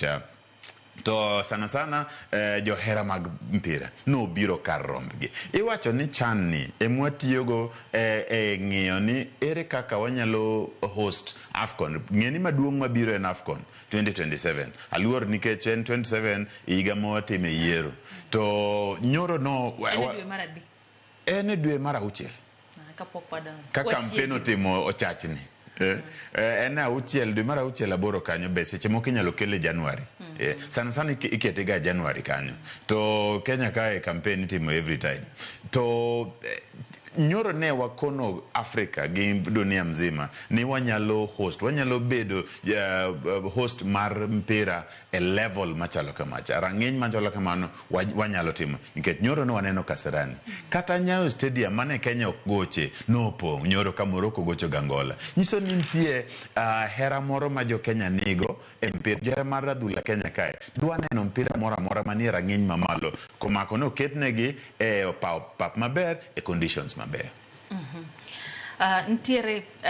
cha. To sana sana johera mag mpira nobiro kar rombgi. Iwacho ni CHAN ni emwatiyogo e ng'iyo ni ere kaka wanyalo host AFCON. Ng'eni maduong' mabiro en AFCON 2027. Aluor nikech en 27 higa ma watime yiero. To nyoro no En e dwe mar adi? En e dwe mar 6. Ah, kapok wadonjo. Ka campaign otimo ochachni. En 6, dwe mar 6, 8 kanyo be seche moko inyalo kele January. Sana sana ikete ga January kanyo. To Kenya kae campaign itimo every time. To nyoro ne wakono Africa gi dunia mzima ni wanyalo host, wanyalo bedo host mar mpira e level machalo kamacha, rang'iny machalo kamano wanyalo timo, nikech nyoro ne waneno Kasarani kata Nyayo Stadium mane Kenya ok goche nopong' nyoro ka Morocco gocho gi Angola. Nyiso ni nitie hera moro ma jo Kenya nigo e mpira. Johera mar adhula Kenya kae dwa neno mpira moro amora manie rang'iny mamalo komako ni oketnegi e pap maber, e conditions maber. Nitiere